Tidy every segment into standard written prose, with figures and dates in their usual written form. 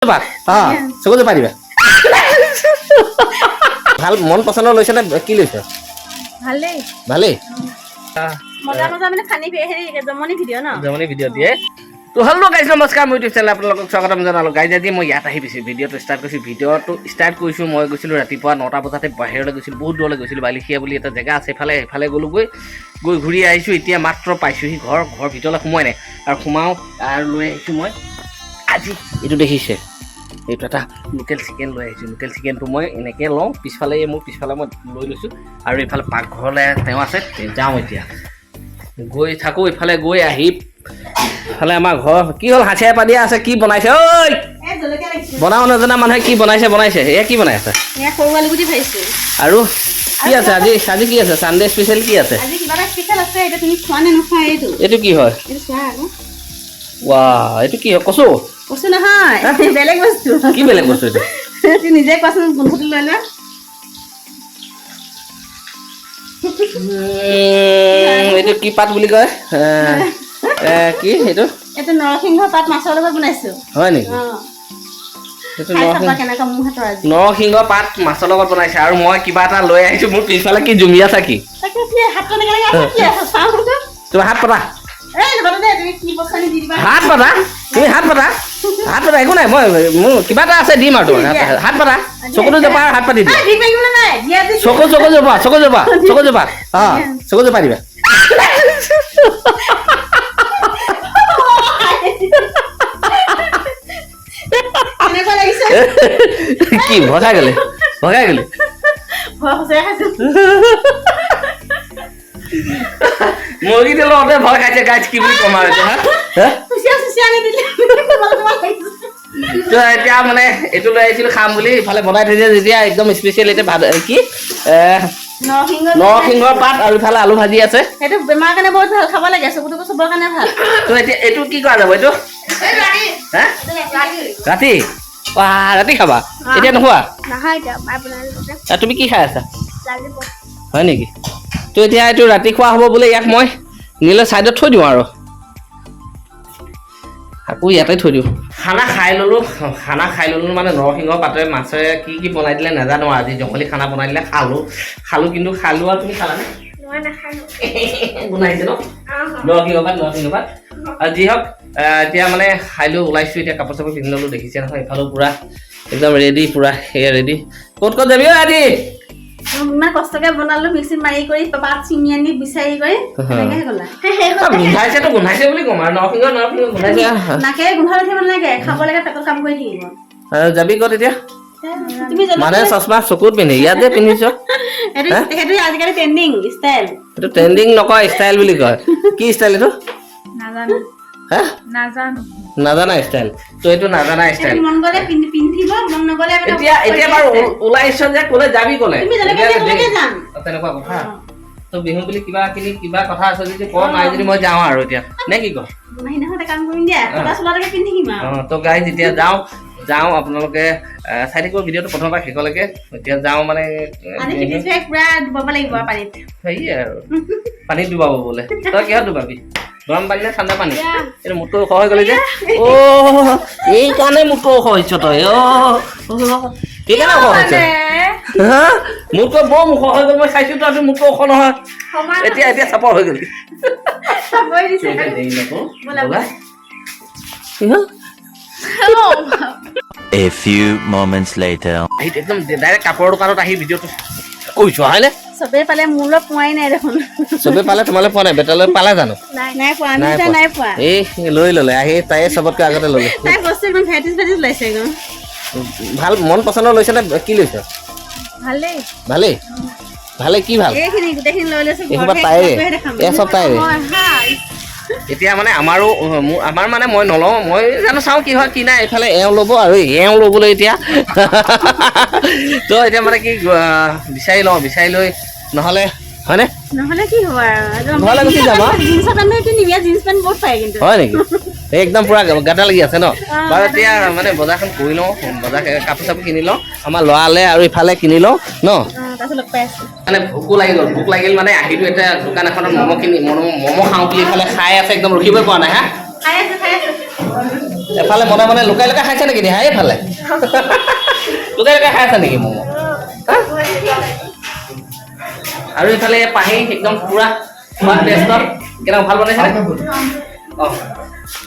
অ, চকু জপা দিবা। ভাল মন পচন্দৰ লৈছে নে? কি লৈছে? ভালেই। ভালেই। মজা মজা, মানে ফানি হেৰি জমনি ভিডিঅ' ন। জমনি ভিডিঅ' দিয়ে। তো হেল্ল' গাইজ, নমস্কাৰ। মোৰ ইউটিউব চেনেল আপোনালোকক স্বাগতম জনালোঁ। গাইজ, আজি মই ইয়াত আহি পাইছোঁ, ভিডিঅ'টো ষ্টাৰ্ট কৰিছোঁ। ভিডিঅ'টো ষ্টাৰ্ট কৰিছোঁ, মই গৈছিলোঁ ৰাতিপুৱা 9টা বজাতে বাহিৰলৈ গৈছিলোঁ, বহুত দূৰলৈ গৈছিলোঁ। বালিখিয়া বুলি এটা জেগা আছে এইফালে, সেইফালে গ'লোগৈ, গৈ ঘূৰি আহিছোঁ। এতিয়া মাত্ৰ পাইছোঁহি ঘৰ। ঘৰ ভিতৰলৈ সোমোৱাই নাই আৰু সোমাওঁ আৰু লৈ আহিছোঁ মই আজি এইটো দেখিছে, এইটো এটা লোকেল চিকেন লৈ আহিছোঁ। লোকেল চিকেনটো মই এনেকৈ লওঁ, পিছফালে এই মোৰ পিছফালে মই লৈ লৈছোঁ আৰু এইফালে পাকঘৰলৈ তেওঁ আছে। যাওঁ এতিয়া, গৈ থাকোঁ ইফালে, গৈ আহি ইফালে আমাৰ ঘৰ। কি হ'ল, হাঁচিয়াই পাদিয়া আছে, কি বনাইছে ঐ? এই জলকীয়া লাগিছে। বনাব নজনা মানুহে কি বনাইছে বনাইছে? এয়া কি বনাই আছে? এয়া সৰু আলুগুটি ভাজিছোঁ। আৰু কি আছে আজি? আজি কি আছে? ছানডে স্পেচিয়েল কি আছে? আজি কিবা এটা স্পেচিয়েল আছে। এতিয়া তুমি খোৱা নে নোখোৱা এইটো। এইটো কি হয়? এইটো চোৱা আকৌ। ৱা, এইটো কি হয়? কচু? কচু নহয়, বেলেগ বস্তু। কি বেলেগ বস্তু এইটো? তুমি নিজে কোৱাচোন, গোন্ধটো লৈ লোৱা। এইটো কি পাত বুলি কয়? এ, এ, কি এইটো? এইটো নৰসিংহ পাত মাছৰ লগত বনাইছোঁ। হয় নেকি? অঁ। এইটো খাই চাবা নৰসিংহ কেনেকুৱা মোৰ হাতৰ আজি। নৰসিংহ পাত মাছৰ লগত বনাইছে আৰু মই কিবা এটা লৈ আহিছোঁ। মোৰ পিছফালে কি জুমি আছা কি? তাকে, কি হাতটো এনেকে লাগি আছে, কি আছে চাওঁ। তুমি হাত পাতা। এই নাপাতো দেই, তুমি কি বস্তু আনি দি দিবা। হাত পাতা, তুমি হাত পাতা, হাত পাতা। একো নাই, মই মোৰ কিবা এটা আছে, দিম আৰু তোমাক। হাত পাতা, চকুটো জপা আৰু হাত পাতি দিয়া। এই, ভিক মাগিবলৈ নাই দিয়া দি। চকু চকু জপা, চকু জপা, চকু জপা। অ, চকু জপা দিবা। কেনেকুৱা লাগিছে? কি ভয় খাই গ'লে? ভয় খাই গ'লে? ভয় সঁচাই খাইছো। মুৰ্গীটো লওঁতে ভয় খাইছে। গাইজ, কি বুলি ক'ম আৰু এতিয়া? হা হা? চুচিয়া চুচিয়া আনি দিলে তোমালোক তোমাৰ লাগিছে। তো এতিয়া মানে এইটো লৈ আহিছিলো খাম বুলি, ইফালে বনাই থৈছে যেতিয়া একদম স্পেচিয়েল। এতিয়া ভাত কি নৰসিংহ। নৰসিংহৰ পাত আৰু ইফালে আলু ভাজি আছে। সেইটো বেমাৰ কাৰণে বহুত ভাল, খাব লাগে। চকু টকু চবৰ কাৰণে ভাল। তো এতিয়া এইটো কি কৰা যাব এইটো? হা, ৰাতি? ৱাহ, ৰাতি খাবা, এতিয়া নোখোৱা? নহয়, এতিয়া মায়ে বনাই দিছে। আৰু তুমি কি খাই আছা? লাগিব। হয় নেকি? তো এতিয়া এইটো ৰাতি খোৱা হ'ব বোলে। ইয়াক মই নিলে ছাইডত থৈ দিওঁ আৰু আকৌ ইয়াতে থৈ দিওঁ। খানা খাই ল'লোঁ, খানা খাই ল'লোঁ। মানে নৰসিংহ পাতে মাছে কি কি বনাই দিলে নাজানো, আজি জংঘলী খানা বনাই দিলে, খালোঁ খালোঁ, কিন্তু খালোঁ। আৰু তুমি খালানে? মই নাখালো। গোন্ধাইছে ন নৰসিংহ পাত? নৰসিংহ পাত। আৰু যি হওক, এতিয়া মানে খাই লৈ ওলাইছোঁ। এতিয়া কাপোৰ চাপোৰ পিন্ধি ল'লোঁ, দেখিছে নহয়। ইফালেও পূৰা একদম ৰেডি, পূৰা সেয়া ৰেডি। ক'ত ক'ত যাবি অ' আজি? ইমান কষ্টকে বনালো, মিক্সিত মাৰি কৰি, পাত ছিঙি আনি বিচাৰি কৰি তেনেকেহে গ'লা। গোন্ধাইছেতো গোন্ধাইছে বুলি ক'ম আৰু নৰসিংহ নৰসিংহ গোন্ধাইছে। নাকেৰে গোন্ধ থাকিব নালাগে, খাব লাগে, পেটত কাম কৰি থাকিব। আৰু যাবি ক'ত এতিয়া? তুমি জলকীয়া। মানে চশমা চকুত পিন্ধি ইয়াত যে পিন্ধিছ। সেইটো আজিকালি ট্ৰেণ্ডিং ষ্টাইল। এইটো ট্ৰেণ্ডিং নকয়, ষ্টাইল বুলি কয়। কি ষ্টাইল এইটো? নাজানো। হা? নাজানো। নাজানা ষ্টাইল তো এইটো, নাজানা ষ্টাইল। মন গ'লে পিন্ধিব, মন নগ'লে মানে এতিয়া এতিয়া বাৰু ওলাইছ যে, ক'লে যাবি ক'লে? তুমি জলকীয়া দিয়া ক'লৈকে যাম। অ, তেনেকুৱা কথা। তো বিহু বুলি কিবা কিনি কিবা কথা আছে যদি ক, নাই যদি মই যাওঁ আৰু এতিয়া, নে কি ক? সেইদিনাখন এটা কাম কৰিম দিয়া, ফটা চোলাটোকে পিন্ধি থাকিম আৰু। অ, তো গাইজ, এতিয়া যাওঁ যাওঁ। আপোনালোকে চাই থাকিব ভিডিঅ'টো প্ৰথমৰ পৰা শেষলৈকে। এতিয়া যাওঁ মানে আজি পিঠিছোৱাই পুৰা ডুবাব লাগিব আৰু পানীত। সেয়ে আৰু পানীত ডুবাব বোলে। তই কিহত ডুবাবি, গৰম পানী নে ঠাণ্ডা পানী? এইটো মোতকৈ ওখ হৈ গ'লি যে। অ', এইকাৰণে মোতকৈ ওখ হৈছ তই। অ', সেইকাৰণে ওখ হৈছ। হা, মোতকৈ বৰ ওখ হৈ গ'ল। মই চাইছো, তই মোতকৈ ওখ নহয়। এতিয়া এতিয়া চাপৰ হৈ গ'লি। চাপৰি দিছে। দেৰি নকৰোঁ। ব'লা। ব'লা। কি হ'ল? A few moments later. আহি একদম ডাইৰেক্ট কাপোৰৰ দোকানত আহি ভিডিঅ'টো কৰিছো, হয়নে? চবেই পালে, মোৰ লগত পোৱাই নাই দেখোন। চবে পালে, তোমালৈ পোৱা নাই। বেটালৈ পালে জানো? নাই পোৱা, আমি দুটা নাই পোৱা। এই লৈ ল'লে আহি, তাই চবতকৈ আগতে ল'লে। তাই বস্তু একদম ভেৰাইটিজ ভেৰাইটিজ ওলাইছে একদম। ভাল মন পচন্দৰ লৈছে নে? কি লৈছে? ভালেই। ভালেই ভালেই, কি ভাল? এইখিনি গোটেইখিনি লৈ লৈছো। এইসোপা ঘৰতহে তাইৰে। ঘৰতহে দেখাম। এয়া চব তাইৰে। হা। এতিয়া মানে আমাৰো মোৰ আমাৰ মানে মই নলওঁ, মই জানো চাওঁ কি হয় কি নাই। এইফালে এওঁ ল'ব আৰু এওঁ ল'বলৈ এতিয়া তো এতিয়া মানে কি বিচাৰি লওঁ, বিচাৰি লৈ নহ'লে হয়নে? নহ'লে কি হ'ব আৰু একদম। ঘৰলৈ গুচি যাম আৰু। জিন্সৰ পেণ্ট পিন্ধিবি, জিন্স পেণ্ট বহুত পায় কিন্তু। হয় নেকি? এই একদম পূৰা গাটা লাগি আছে ন? বাৰু, এতিয়া মানে বজাৰখন কৰি লওঁ, বজাৰ কাপোৰ চাপোৰ কিনি লওঁ আমাৰ ল'ৰালে আৰু ইফালে কিনি লওঁ ন। অ, তাৰপিছত লগ পাই আছো। মানে ভোকো লাগি গ'ল, ভোক লাগিল। মানে আহিলো এতিয়া দোকান এখনত ম'ম' কিনি, ম'ম' ম'ম' খাওঁ বুলি। ইফালে খাই আছে, একদম ৰখিবই পৰা নাই। হা। খাই আছো, খাই আছো। এফালে মনে মনে লুকাই লুকাই খাইছে নেকি দিহা? এইফালে লুকাই লুকাই খাই আছে নেকি ম'ম'? হা? আৰু ইফালে পাহি একদম পুৰা খোৱাত ব্যস্ত। কেনেকুৱা, ভাল বনাইছে? অঁ,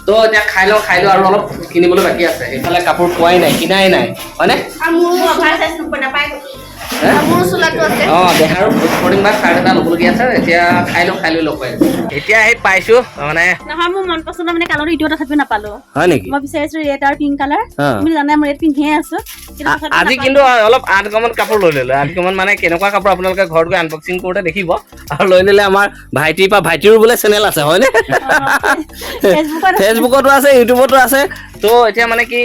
তো এতিয়া খাই লওঁ, খাই লওঁ। আৰু অলপ কিনিবলৈ বাকী আছে। সেইফালে কাপোৰ পোৱাই নাই, কিনাই নাই, হয়নে? আৰু মোৰো অভাৰ চাইজ নাপায়। হে? মোৰো চোলাটো আছে। অঁ, দেহাৰো স্পৰ্টিং বা চাৰ্ট এটা ল'বলগীয়া আছে। এতিয়া খাই লওঁ, খাই লৈ লগ পাই আছোঁ। এতিয়া আহি পাইছোঁ মানে। নহয়, মোৰ মন পচন্দৰ মানে কালাৰটো ইটো তথাপিও নাপালো। হয় নেকি? মই বিচাৰিছো ৰেড আৰু পিংক কালাৰ। তুমি জানাই, মই ৰেড পিন্ধিয়ে আছো, কিন্তু তথাপিও আজি নাপালো। কিন্তু অলপ আনকমন কাপোৰ লৈ ল'লো। আনকমন মানে কেনেকুৱা কাপোৰ, আপোনালোকে ঘৰত গৈ আনবক্সিং কৰোঁতে দেখিব। আৰু লৈ ল'লে আমাৰ ভাইটিৰ পৰা। ভাইটিৰো বোলে চেনেল আছে, হয়নে? ফেচবুকত আছে। ফেচবুকতো আছে, ইউটিউবতো আছে। তো এতিয়া মানে কি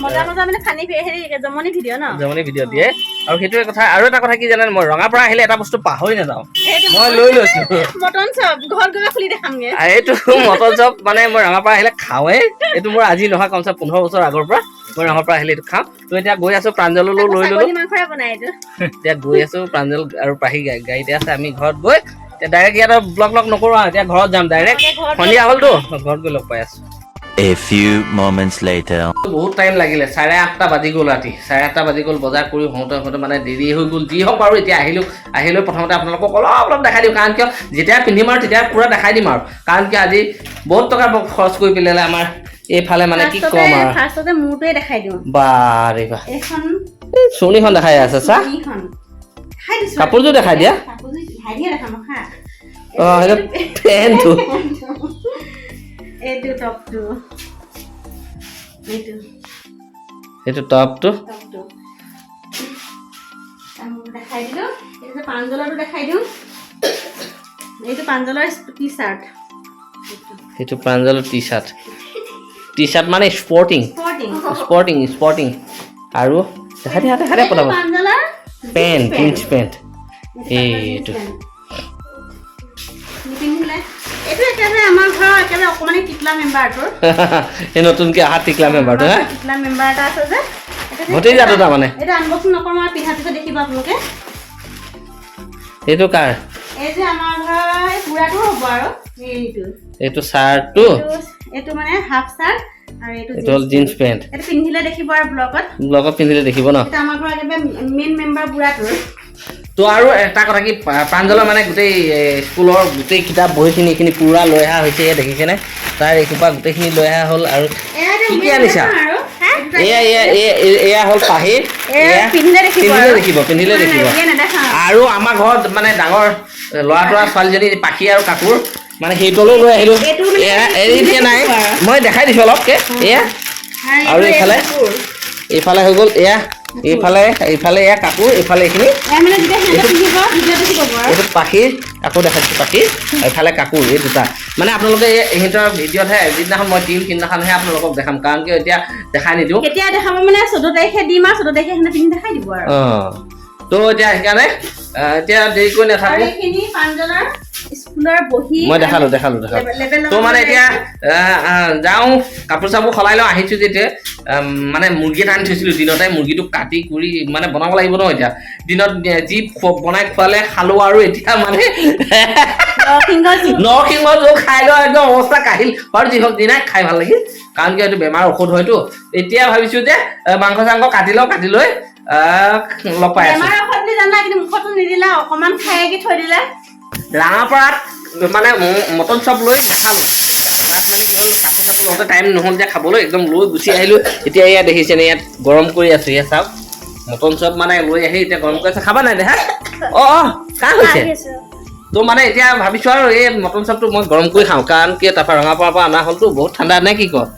মজা মজা মানে ফানি হেৰি জমনি ভিডিঅ' ন। জমনি ভিডিঅ' দিয়ে। আৰু সেইটোৱে কথা। আৰু এটা কথা কি জানে, মই ৰঙাপাৰা আহিলে এটা বস্তু পাহৰি নাযাওঁ। সেইটো মই লৈ লৈছো। মটন চপ ঘৰত গৈ খুলি দেখামগে। এইটো মটন চপ মানে মই ৰঙাপাৰা আহিলে খাওঁৱেই। এইটো মোৰ আজি নহয়, কমচে 15 বছৰ আগৰ পৰা মই ৰঙাপাৰা আহিলে এইটো খাওঁ। তো এতিয়া গৈ আছো, প্ৰাঞ্জললৈও লৈ ল'লো। ছাগলী মাংসৰে বনাই এইটো। এতিয়া গৈ আছো, প্ৰাঞ্জল আৰু পাহি গাড়ীতে আছে। আমি ঘৰত গৈ এতিয়া ডাইৰেক্ট ইয়াত ব্লগ লগ নকৰোঁ আৰু এতিয়া ঘৰত যাম ডাইৰেক্ট। ঘৰত গৈ সন্ধিয়া হ'লতো, ঘৰত গৈ লগ পাই আছো। A few moments later. বহুত টাইম লাগিলে, 8:30 বাজি গ'ল। ৰাতি 8:30 বাজি গ'ল। বজাৰ কৰি হওঁতে হওঁতে মানে দেৰি হৈ গ'ল। যি হওক বাৰু, এতিয়া আহিলোঁ। আহিলৈ প্ৰথমতে আপোনালোকক অলপ অলপ দেখাই দিওঁ। কাৰণ কিয়, যেতিয়া পিন্ধিম আৰু তেতিয়া পূৰা দেখাই দিম আৰু। কাৰণ কিয়, আজি বহুত টকা খৰচ কৰি পেলালে আমাৰ এইফালে, মানে কি ক'ম আৰু। ফাৰ্ষ্টতে মোৰটোৱে দেখাই দিওঁ। বাৰে বা। এইখন। এই চুৰণিখন দেখাই আছে চা। চুৰণিখন দেখাই দিছো। কাপোৰযোৰ দেখাই দিয়া। কাপোৰযোৰ ভাইটিয়ে দেখাম খা। অঁ, সেইটো পেণ্টটো। এইটো টপটো, এইটো। সেইটো টপটো। টপটো তাৰ মোৰ দেখাই দিলোঁ। এইটো যে প্ৰাঞ্জলৰটো দেখাই দিওঁ। এইটো প্ৰাঞ্জলৰ টি চাৰ্ট। সেইটো প্ৰাঞ্জলৰ টি চাৰ্ট। টি চাৰ্ট মানে স্পৰ্টিং। স্পৰ্টিং। Sporting, sporting. আৰু দেখাই দিয়া, দেখাই দিয়া পটাপট। প্ৰাঞ্জলৰ পেণ্ট, জিন্স পেণ্ট এইটো। নিপিন্ধিলে এইটো একেবাৰে আমাৰ ঘৰৰ একেবাৰে অকণমানি টিকলা মেম্বাৰটোৰ। এই নতুনকৈ অহা টিকলা মেম্বাৰটো হা। টিকলা মেম্বাৰ এটা আছে যে এইটো যে- ভতিজাটো তাৰমানে। এইটো আনবক্সিং নকৰোঁ আৰু পিন্ধাৰ পিছত দেখিব আপোনালোকে। এইটো কাৰ? এই যে আমাৰ ঘৰৰ এই বুঢ়াটোৰ হ'ব আৰু এইটো। এইটো চাৰ্টটো। এইটো মানে হাফ চাৰ্ট আৰু এইটো এইটো হ'ল জিন্স পেণ্ট। এইটো পিন্ধিলে দেখিব আৰু ব্লগত। ব্লগত পিন্ধিলে দেখিব ন। এইটো আমাৰ ঘৰৰ একেবাৰে মেইন মেম্বাৰ বুঢ়াটোৰ। তো আৰু এটা কথা কি, প্ৰাঞ্জলৰ মানে গোটেই স্কুলৰ গোটেই কিতাপ বহীখিনি এইখিনি পূৰা লৈ অহা হৈছে। এয়া দেখিছেনে, তাৰ এইসোপা গোটেইখিনি লৈ অহা হ'ল। আৰু এয়া কি কি main আনিছা? আৰু এয়া এয়া এয়া এয়া হ'ল পাহিৰ। এয়া এয়া পিন্ধিলে দেখিব পিন্ধিলে আৰু। দেখিব, পিন্ধিলে নাই, দেখিব। নাই, এতিয়া নেদেখাওঁ। আৰু আমাৰ ঘৰত মানে ডাঙৰ ল'ৰাটো আৰু ছোৱালীজনী পাখি আৰু কাকুৰ মানে সেইটোলৈও লৈ আহিলো। এইটো মানে এয়া এই এতিয়া নাই, মই দেখাই দিছো অলপকে। এয়া আৰু এইটো এইফালে? কাপোৰ। এইফালে হৈ গ'ল। এয়া এইফালে, এইফালে এয়া কাপোৰ, এইফালে এইখিনি। এয়া মানে যেতিয়া সিহঁতে পিন্ধিব ভিডিঅ' দেখি পাব আৰু। এইটো পাখিৰ, আকৌ দেখাইছো পাখিৰ, এইফালে কাকুৰ। এই দুটা মানে আপোনালোকে এই ইহঁতৰ ভিডিঅ'তহে যিদিনাখন মই দিম সিদিনাখনহে আপোনালোকক দেখাম। কাৰণ কিয়, এতিয়া দেখাই নিদিওঁ। কেতিয়া দেখাব মানে 14 তাৰিখে দিম আৰু 14 তাৰিখে সিহঁতে পিন্ধি দেখাই দিব আৰু। অঁ, তো এতিয়া সেইকাৰণে এতিয়া দেৰি কৰি আৰু নাথাকোঁ। এইখিনি প্ৰাঞ্জলৰ স্কুলৰ বহী। মই দেখালো, দেখালো, দেখালো। লেবেল তো মানে এতিয়া যাওঁ, কাপোৰ চাপোৰ সলাই লওঁ। আহিছোঁ যেতিয়া মানে মুৰ্গী এটা আনি থৈছিলোঁ দিনতে। মুৰ্গীটো কাটি কুৰি মানে বনাব লাগিব ন। এতিয়া দিনত যি বনাই খোৱালে খালোঁ আৰু এতিয়া মানে নৰসিংহ জোল। নৰসিংহ জোল খাই লোৱা একদম অৱস্থা কাহিল বাৰু। যি হওক যি নাই, খাই ভাল লাগিল। কাৰণ কিয়, এইটো বেমাৰ ঔষধ হয়তো। এতিয়া ভাবিছোঁ যে মাংস চাংস কাটি লওঁ, কাটি লৈ লগ পাই আছোঁ। বেমাৰ ঔষধ বুলি জানা, কিন্তু মুখতো নিদিলা, অকণমান খাই থৈ দিলা। ৰাঙাপাৰাত মানে মটন চপ লৈ নাখালোঁ। তাত মানে কি হ'ল, কাপোৰ চাপোৰ লওঁতে টাইম নহ'ল যে খাবলৈ, একদম লৈ গুচি আহিলোঁ। এতিয়া এয়া দেখিছেনে, ইয়াত গৰম কৰি আছোঁ। এয়া চাওক, মটন চপ মানে লৈ আহি এতিয়া গৰম কৰি আছে। খাবা নাই দেহা? অঁ অঁ, কাহ হৈছে। তো মানে এতিয়া ভাবিছোঁ আৰু এই মটন চপটো মই গৰম কৰি খাওঁ। কাৰণ কি, তাৰপৰা ৰঙাপাৰাৰ পৰা অনা হ'লতো, বহুত ঠাণ্ডা নে কি কয়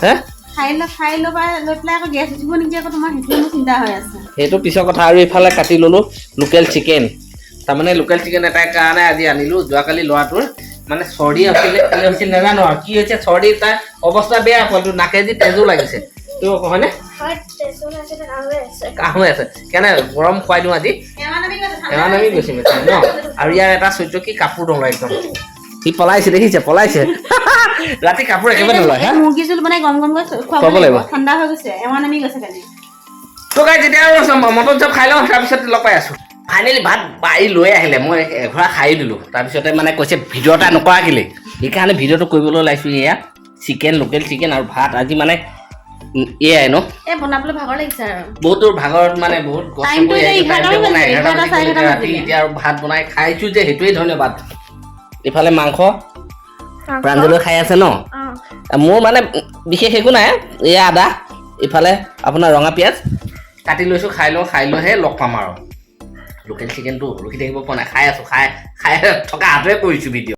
হে। খাই লৈ খাই ল'বা, লৈ পেলাই আকৌ গেছ উঠিব নেকি আকৌ তোমাৰ, সেইটো মোৰ চিন্তা হৈ আছে। সেইটো পিছৰ কথা। আৰু এইফালে কাটি ল'লোঁ লোকেল চিকেন। তাৰমানে লোকেল চিকেন এটাৰ কাৰণে আজি আনিলোঁ। যোৱাকালি ল'ৰাটোৰ মানে চৰ্দি আছিলে, কি হৈছিল নাজানো আৰু কি হৈছে, চৰ্দি তাৰ অৱস্থা বেয়া। পোৱালিটো নাকে যি তেজো লাগিছে। তো হয়নে? কাহ হৈ আছে। কেনে গৰম খুৱাই দিওঁ আজি। এৱা নামি গৈছে, ঠাণ্ডা। এৱা নামি গৈছে বেছি ন। আৰু ইয়াৰ এটা চৰিত্ৰ কি, কাপোৰ নলয় একদম। সি পলাইছে, দেখিছে, পলাইছে। ৰাতি কাপোৰ একেবাৰে নলয় হা। মুৰ্গী জোল বনাই গৰম গৰমকৈ খুৱাব খুৱাব লাগিব। লাগিব। ঠাণ্ডা হৈ গৈছে, এৱা নামি গৈছে কালি। তো গাইজ, যেতিয়া আৰু মটন চপ খাই লওঁ, তাৰপিছত লগ পাই আছোঁ। ফাইনেলি ভাত বাৰী লৈ আহিলে, মই এঘৰা খাই দিলোঁ। তাৰপিছতে মানে কৈছে ভিডিঅ' এটা নকৰা কেলে, সেইকাৰণে ভিডিঅ'টো কৰিবলৈ ওলাইছোঁ। এয়া চিকেন, লোকেল চিকেন আৰু ভাত আজি মানে এয়াই ন। এই বনাবলৈ ভাগৰ লাগিছে আৰু। বহুত দূৰ ভাগৰত মানে বহুত কষ্ট টাইমটো কৰি এতিয়া আহিছো, 11 টাইমটো বনাই বাজিলে, 11 11 বাজি গ'ল, চাৰে এতিয়া ৰাতি বাজিলে। এতিয়া আৰু ভাত বনাই খাইছো যে সেইটোৱেই ধন্যবাদ। ইফালে মাংস প্ৰাঞ্জলে খাই আছে ন। অঁ। মোৰ মানে বিশেষ একো নাই, এয়া আদা, ইফালে আপোনাৰ ৰঙা পিঁয়াজ কাটি লৈছোঁ, খাই লওঁ, খাই লৈহে লগ পাম আৰু। লোকেল চিকেনটো ৰখি থাকিব পৰা নাই, খাই আছোঁ, খাই খাই থকা হাতেৰে কৰিছোঁ ভিডিঅ'।